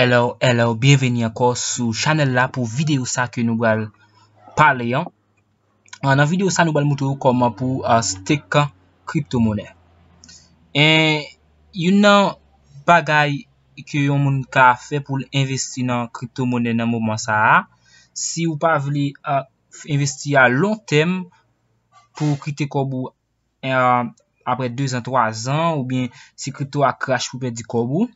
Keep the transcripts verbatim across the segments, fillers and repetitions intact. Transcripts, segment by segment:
Hello, hello, byenveni ankò sou chanèl la pou videyo sa ke nou pral pale an. Ah, nan videyo sa, nou pral montre w kòman pou ah, stake kripto monè. E youn nan bagay ke yon moun ka fè pou l envesti nan kripto monè nan moman sa a, si w pa vle ah, envesti a lon tèm pou w kite kòb ou eh, apre de zan, twa zan, oubyen si kripto a crash pou pèdi kòb ou,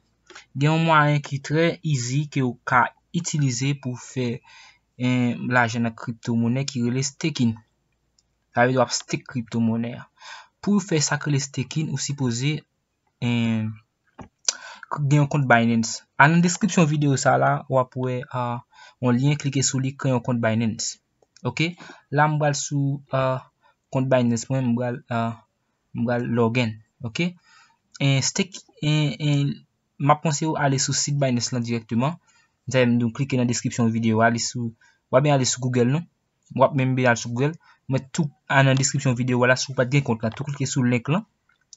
gen yon mwayen ki trè easy ke w ka itilize pou fè eh, lajan nan kripto monè ki rele staking. Sa vle di w ap stake kripto monè a. Pou w fè sa k rele staking, ou sipoze eh, gen yon kont Binance. Al nan deskripsyon videyo sa la, w ap wè ah, yon lyen, klike sou li, kreye yon kont Binance. Ok? La, m pral sou ah, kont Binance mwen, m pral ah, m pral login. Ok? E stake, e, e, m ap konseye w ale sou sit Binance lan dirèkteman. Sa vle di w klike nan deskripsyon videyo a, ale sou, w ap byen ale sou Google non. W ap menm byen al sou Google. Mwen tou a nan deskripsyon videyo a la, si w pa t gen kont lan, tou klike sou link lan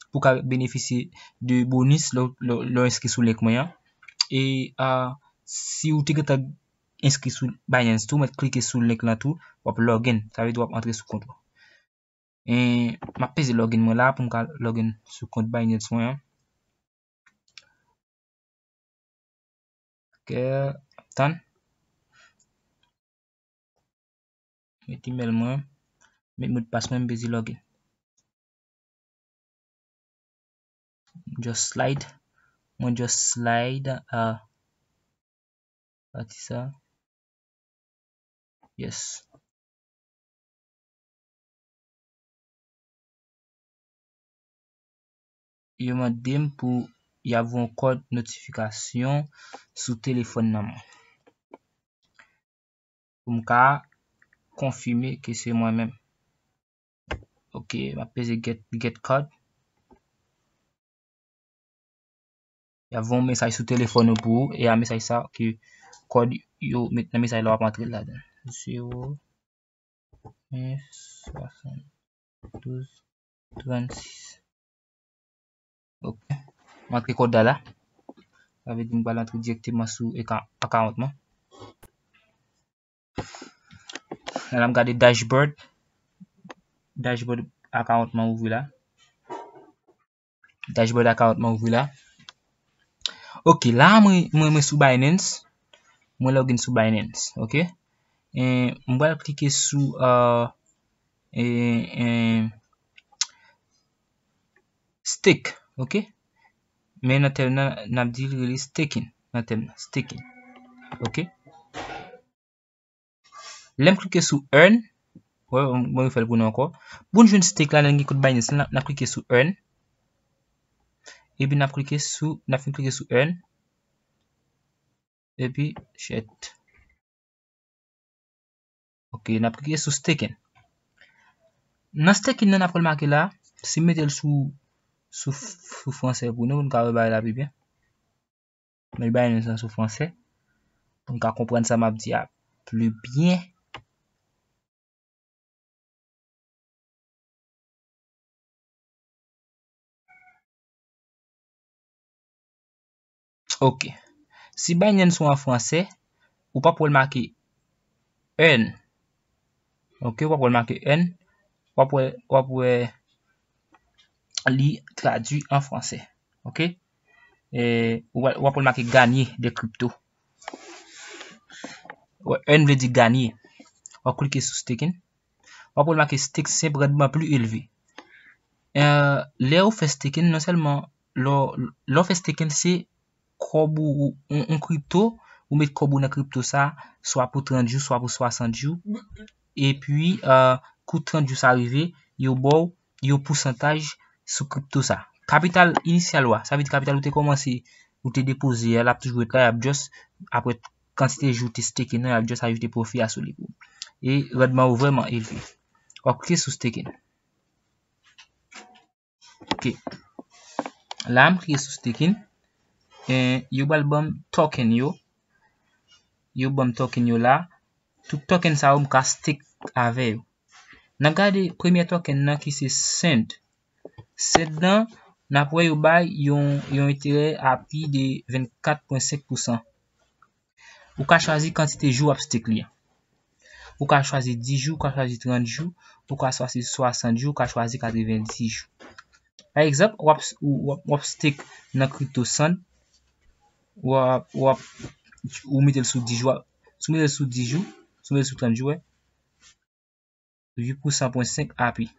pou w ka benefisye de bonis lè w- lè w- lè w enskri sou link mwen an. E ah, si w te gentan enskri sou Binance tou, mwen klike sou link lan tou, w ap login. Sa vle di w ap antre sou kont ou. E m ap peze login mwen la pou m ka login sou kont Binance mwen an. Ok, tann. Met email mwen, met modpas mwen, m peze login. Just slide. Mwen just slide ah, pati sa. Yes. Yo mande m pou y ap voye yon kòd notifikasyon sou telefòn nan mwen. Pou m ka konfime ke se mwen menm. Ok, m ap peze get, get code. Y ap voye yon mesaj sou telefòn ou pou ou, e a mesaj sa ke kòd yo met nan mesaj la w ap antre l ladan. Zewo en swasanndouz trannsis. Ok. M antre kòd la la. Sa vle di m pral antre dirèkteman sou eka- account mwen. La, la m gade dashboard. Dashboard account mwen ouvri la. Dashboard account mwen ouvri la. Ok, la mwen mwen mwen sou Binance. Mwen login sou Binance, ok. E m pral klike sou uh, e, e, stake, ok. Men nan tèm nan n ap di l rele staking nan tèm nan, staking. Ok. Lè m klike sou earn, wè, mwen refè l pou nou ankò. Pou n jwenn stake la, nan gen kont Binance la, n ap klike sou earn. Epi n ap klike sou, n ap fin klike sou earn. Epi shit. Ok, n ap klike sou staking. Nan staking nan n ap remake la, si m mete l sou sou sou fransè pou nou, pou n ka wè bagay la pi byen. Mwen bay nou sa sou fransè pou n ka konprann sa m ap di a pli byen. Ok. Si Binance ou an fransè, ou p ap wè l make earn. Ok, w ap wè l make earn. W ap wè, w ap wè li tradui an fransè. Ok? E, w ap, w ap wè l make gagner des cryptos. Wè, earn vle di gagner. W ap klike sou staking. W ap wè l make stake senp randman pli elve. E, lè w fè staking, non sèlman lè w, lè w fè staking, se kòb ou, ou, yon, yon kripto, ou met kòb ou nan kripto sa, swa pou trant jou, swa pou swasant jou. Epi, e, kou trant jou sa rive, yo ba w yon pousantaj sou kripto sa. Kapital inisyal ou a, sa vle di kapital ou te kòmanse, ou te depoze a, l ap toujou ret la, y ap just, apre kantite jou ou te staking nan, y ap just ajoute pwofi a sou li pou ou. E randman ou vrèman elve. W ap klike sou staking. Ok. La, m klike sou staking. E yo pral ban m token yo. Yo ban m token yo la. Tout token sa yo, m ka stake avè yo. N ap gade premye token nan ki se Send. Send nan, n ap wè yo bay yon, yon enterè a pi de vennkat pwen senk pousan. ou ka chwazi kantite jou w ap stake li an. Ou ka chwazi dis jou, ou ka chwazi trant jou, ou ka chwazi swasant jou, ou ka chwazi katrevendis jou. Pa egzanp, w ap, w ap, w ap stake nan crypto sand, w ap, w ap, ou mete l sou dis jou, si w mete l sou dis jou, si w mete l sou trant jou, wè, uit pousan pwen senk A P I.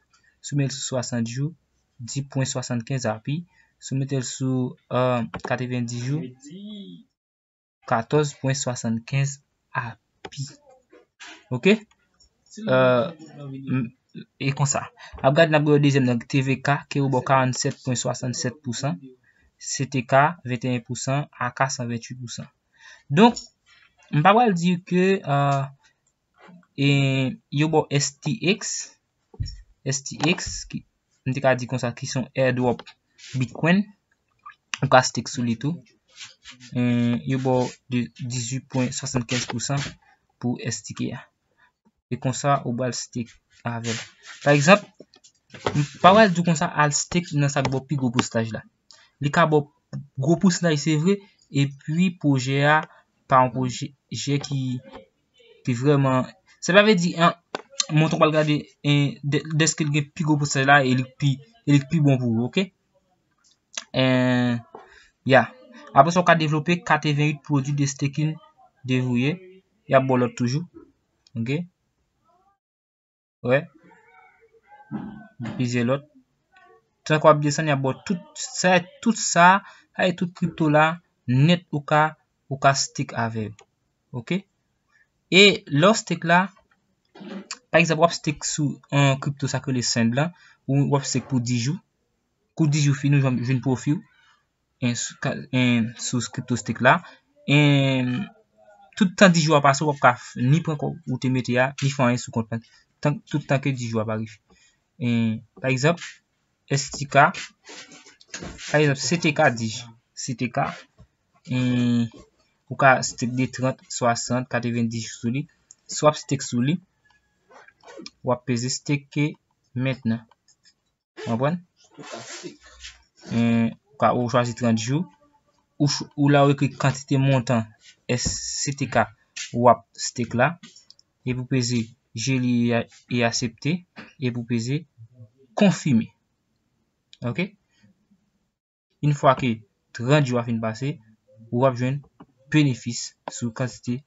Si w mete l sou swasant jou, dis pwen swasannkenz A P I. Si w mete l sou, euh, katrevendis jou, katòz pwen swasannkenz A P I. Ok? Euh, m- e konsa. Ap gade n ap gen yon dezyèm nan T V K, ki ou ba w karannsèt pwen swasannsèt pousan, C T K venteyen pousan, A K san venntuit pousan. Donk, m pa pral di ke, euh, e, yo ba w S T X, S T X, ki, m te ka di konsa, ki se yon airdrop Bitcoin, ou ka stake sou li tou. E, yo ba w de dizuit pwen swasannkenz pousan pou S T K a. E konsa, ou pral stake avè l. Pa egzanp, m pa pral di w konsa al stake nan sa k ba w pi gwo pousantaj la. Li ka ba w gwo pousantaj, se vre, epi pwojè a pa yon pwojè ki, ki vrèman, sa pa vle di, an, montan w pral gade, en, dè-, dèske l gen pi gwo pousantaj la, e li k pi, e li k pi bon pou ou, ok? En, ya. Apre sa, ou ka devlope katreventuit pwodui de staking devouye. Y ap ba w lòt toujou. Ok? Wè. Plizyè lòt. Tan k w ap desann, y ap ba w tout sa, tout sa, sa e tout kripto la, nèt ou ka, ou ka stake avè yo. Ok? E lè w stake la, pa egzanp, w ap stake sou yon kripto sa k rele sand lan, ou w ap stake pou dis jou. Kou dis jou fini, ou jwenn, jwenn pwofi w, en, sou ka-, en, sou kripto stake la. En, tout tan dis jou a pase, w ap ka f-, ni pran kòb ou te mete a, ni fè anyen sou kont lan. Tan, tout tan ke dis jou a pa rive. En, pa egzanp, S T K, pa egzanp, C T K dis, C T K, en, ou ka stake de trant, swasant, katrevendis jou sou li. Si w ap stake sou li, w ap peze stake mentnan. Konprann? En, ou ka, ou chwazi trant jou. Ou, ch- ou la ou ekri kantite montan S C T K w ap stake la. Epi w peze je li e a- e aksepte. Epi w peze konfime. Ok? Yon fwa ke trant jou a fin pase, ou ap jwenn benefis sou kantite,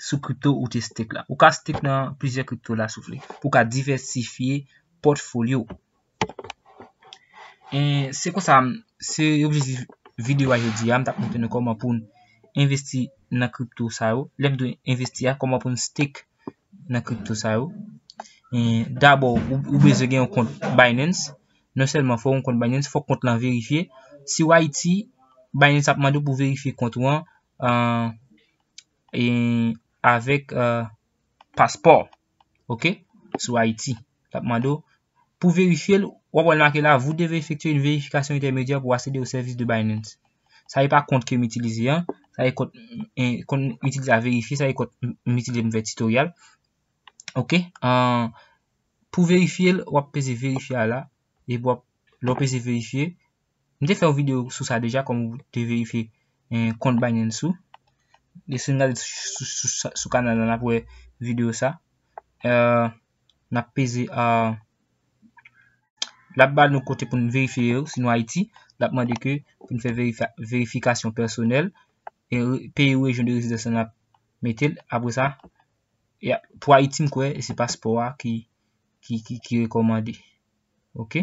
sou kripto ou te stake la. Ou ka stake nan plizyè kripto la si w vle, pou w ka divèsifye pòtfolyo w. E se konsa, se objektif videyo a jodi a, m t ap montre nou kòman pou n envesti nan kripto sa yo. Lè m di envesti a, kòman pou n stake nan kripto sa yo. E, dabò, ou, ou bezwen gen yon kont Binance. Non sèlman fò w gen yon kont Binance, fò kont lan verifye. Si w Ayiti, Binance ap mande w pou verifye kont ou an, e, avèk, e, paspò. Ok? Si w Ayiti, l ap mande w pou verifye l, w ap wè l make la, vous devez effectuer une vérification intermédiaire pour accéder au service de Binance. Sa e pa kont ke m itilize an, sa e kont, e, kont m itilize a verifye, sa e kont m, m itilize pou m fè tutorial. Ok? An, pou verifye l, w ap peze verifye a la, epi w ap, lè w peze verifye, m te fè yon videyo sou sa deja, kòman w te verifye, e, kont Binance ou. E si n gade sou, sou, sou, sou kanal la, n ap wè videyo sa. E, n ap peze, e, l ap ba nou kote pou n verifye yo, si nou Ayiti, l ap mande ke pou n fè verifi- verifikasyon pèsonèl, e re- peyi ou rejyon de rezidans lan, n ap mete l. Apre sa, e a- pou Ayiti, m kwè, e se paspò a ki, ki, ki, ki rekòmande. Ok?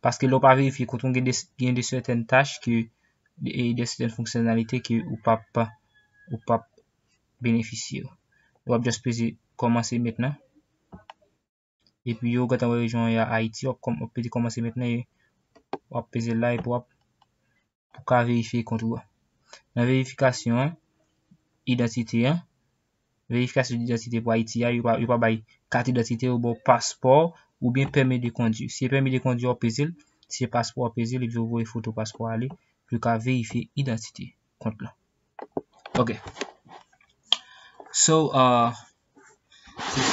Paske lè w pa verifye kont ou, gen de, gen de sètèn tach ke, e de sètèn fonksyonalite ke ou p ap, ou p ap benefisye yo. W ap just peze kòmanse mentnan. Epi yo gentan wè rejyon an Ayiti, w ap kòm- w ap peze kòmanse mentnan e w ap peze la epi w ap pou ka verifye kont ou a. Nan verifikasyon an, idantite an, verifikasyon idantite pou Ayiti a, yo pa, yo pa bay kat idantite, yo ba w paspò oubyen pèmi de kondwi. Si se pèmi de kondwi, w ap peze l. Si se paspò, w ap peze l, epi yo voye foto paspò a ale pou yo ka verifye idantite kont lan. Ok. So, uh, se,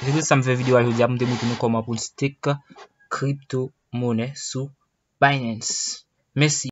se te sa m fè videyo a jodi a pou m te montre nou kòman pou n stake kripto monè sou Binance. Mèsi.